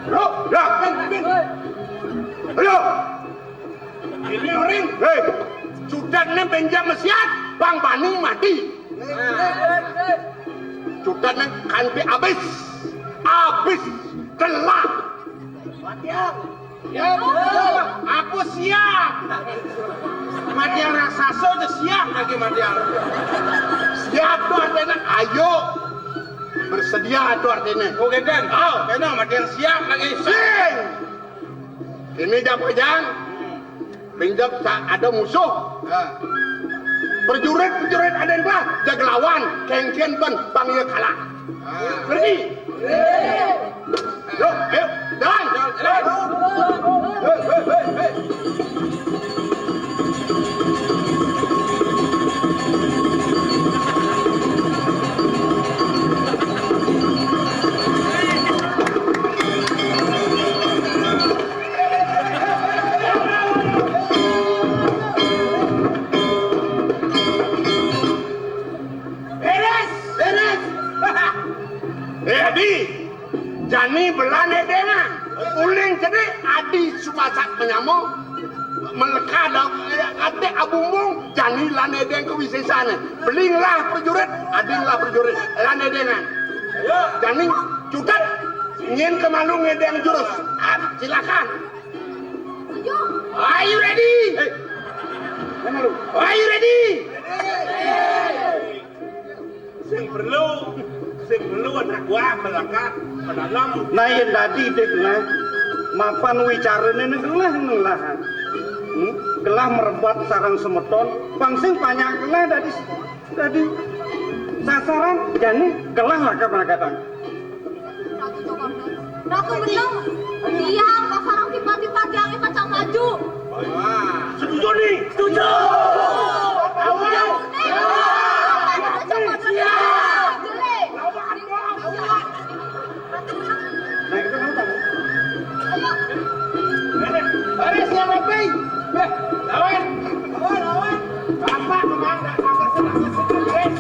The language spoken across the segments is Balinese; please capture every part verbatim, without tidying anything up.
Loh, lah. Ayo. Ini orang. Hei, sudah nih benjam siat, Bang Bani mati. Sudah nih kanti habis. Habis. Telah. Matiang. Ya, betul. Aku siap. Matiang raksasa udah siap lagi, Matiang. Siap tuh artinya ayo. Bersedia tuh artinya. Oh, geden. Oh. Kena Matiang siap lagi. Sing. Ini jam hujan. Pinjam sa-, ada musuh. Ha. Prajurit-prajurit ada yang kalah, jaga lawan, kengken ben, bang ia kalah. Ha. Ngerti? Yo, ayo, jalan. Jalan. Hei, hei, hei, hei. Beres, beres. Eh, Adi, jani belah nedengan. Uling cedek, Adi sumasak menyamo, meleka dong, eh, ate abumbung, jani lah nedeng kewisesane. Beling lah prajurit, Adi lah prajurit, lah nedengan. Jani cutet, nyen kemalu ngedeng jurus. Ah, silakan. Ayo. Are you ready? Hey. Mana lu? Are you ready? Sing perlu, sing perlu anak gua melekat, menolong. Nah, yen dadi dik nah, mapan wicarane ne gelah ngelah. Hmm? Gelah merebat sarang semeton, pang sing banyak gelah dadi, dadi sasaran, jani gelah lah kapan kadang. Ratu Jokowi. Ratu Benung. Iya, pasarang tiba-tiba dia pacang maju. Setuju nih. Setuju. Awal. Siap. Nah, kita mau tahu. Ayo. Baris yang rapi. Beh, lawan. Lawan, lawan. Bapak memang dah agak sedang sedang, Bris.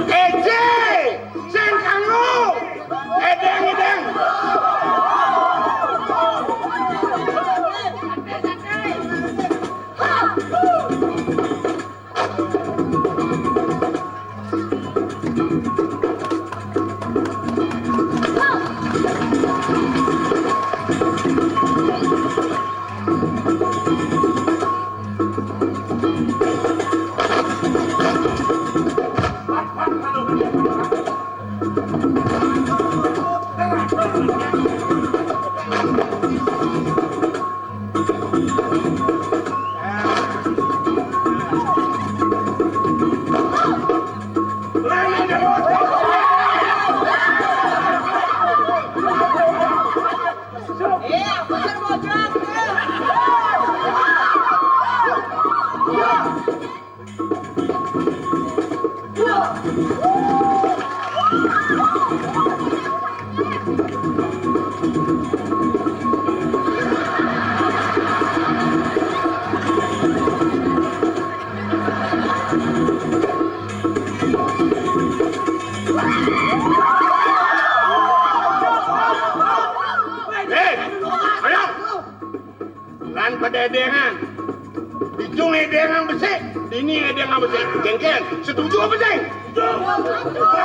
Ece, sing kanggo, edeng, edeng. Hei, ayo. Lan pada edengan. Dijung edengan besik, dini edengan besik. Kengken, setuju apa, Ceng? Setuju.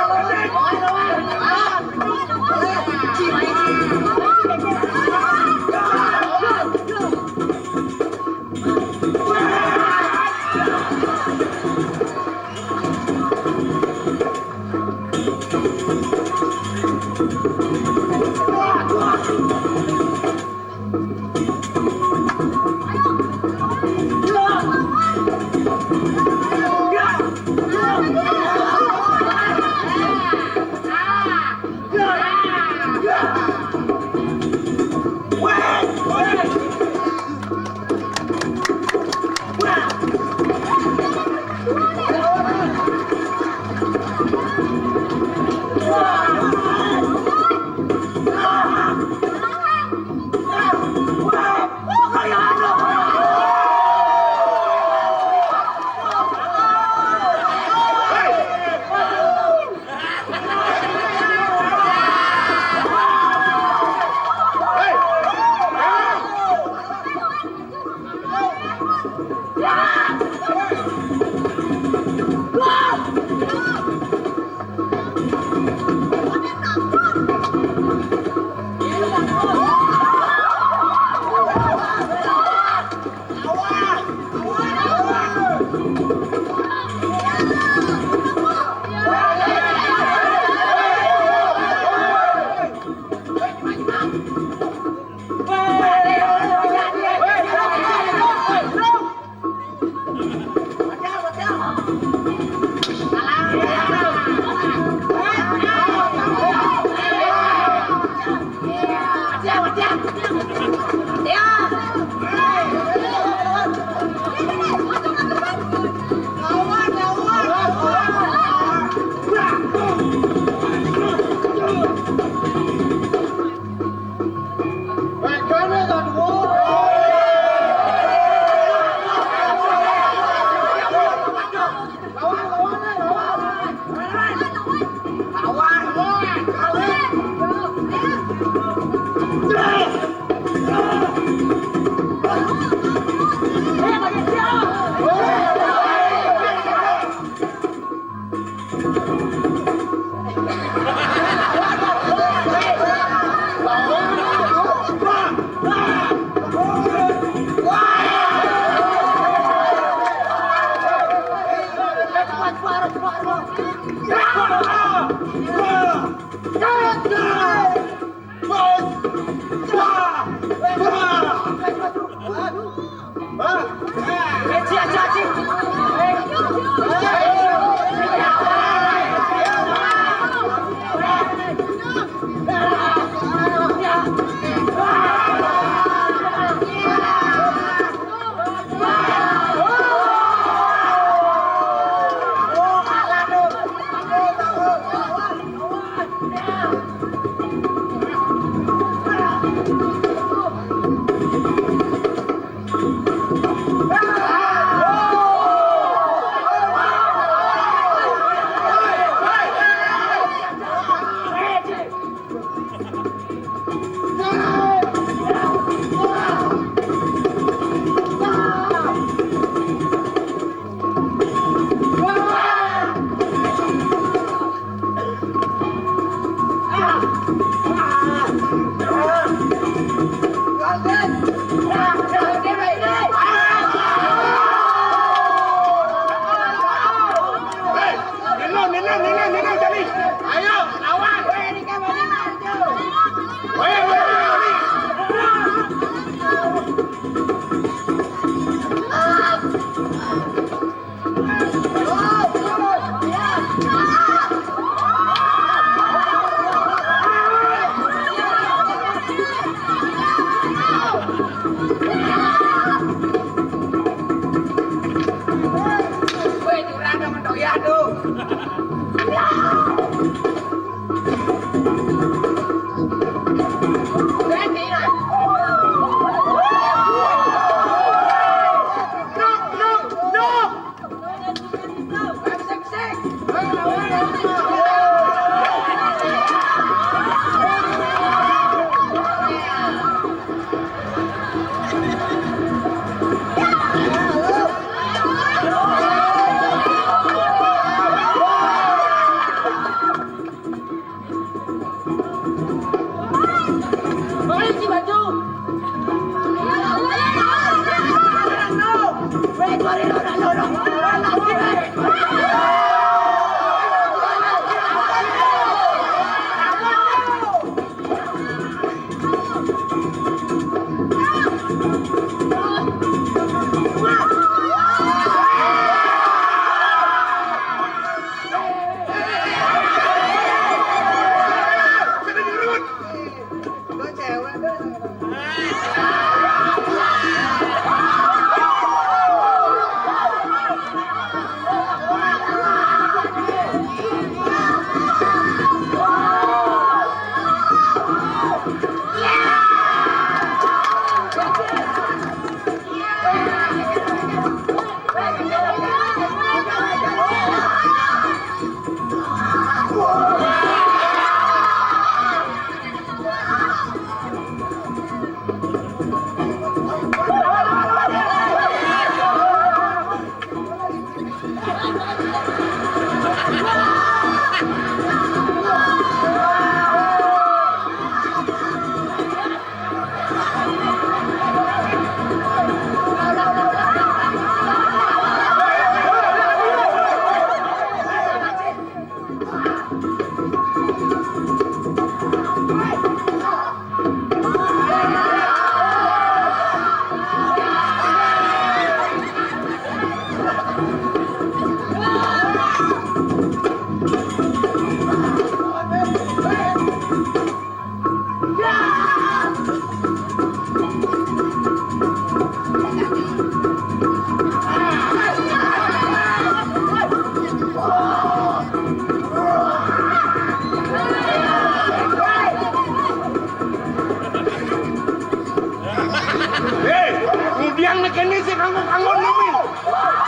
Tiang nek kene sing nganggo-nganggo nemen.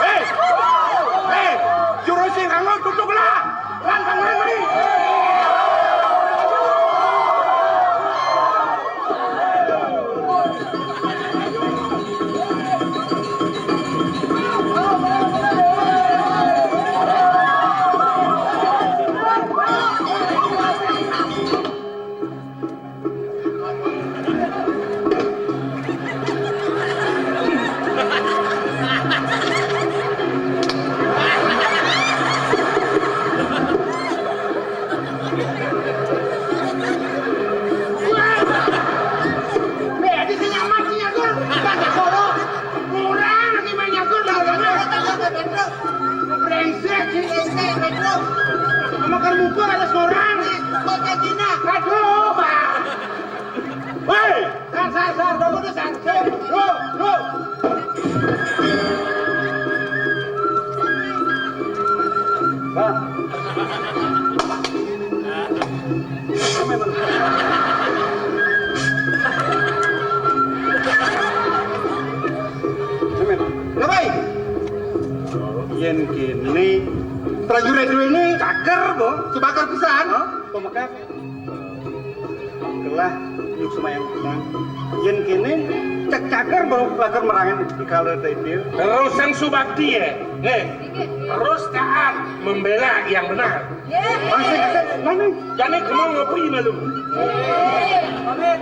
Hei. Hei, juru sing nganggo tutuk lah. Lantang nemen. Weh, di sini amat sih aku. Tangga solo. Kurang lagi main aku lah. Brengsek sih. Sama kan mukul ada seorang. Aduh, Bang. Woi, sar, sar, sar, sar, sar, sar. Sip, bro, bro. Bang. Sip, men. Sip, men. Kenapa? Yen kene prajurit dhewe ne cager, Bo. Sebagar pisan. Hah? Pemekas. Kelah, yuk semayang pisan. Yen kene cek cager, Bo, lager merangan di kala itu. Terus yang subakti ya. Nih, terus taat membela yang benar. Masih, masih, mana? Jane kemang ngopi malu. Amin.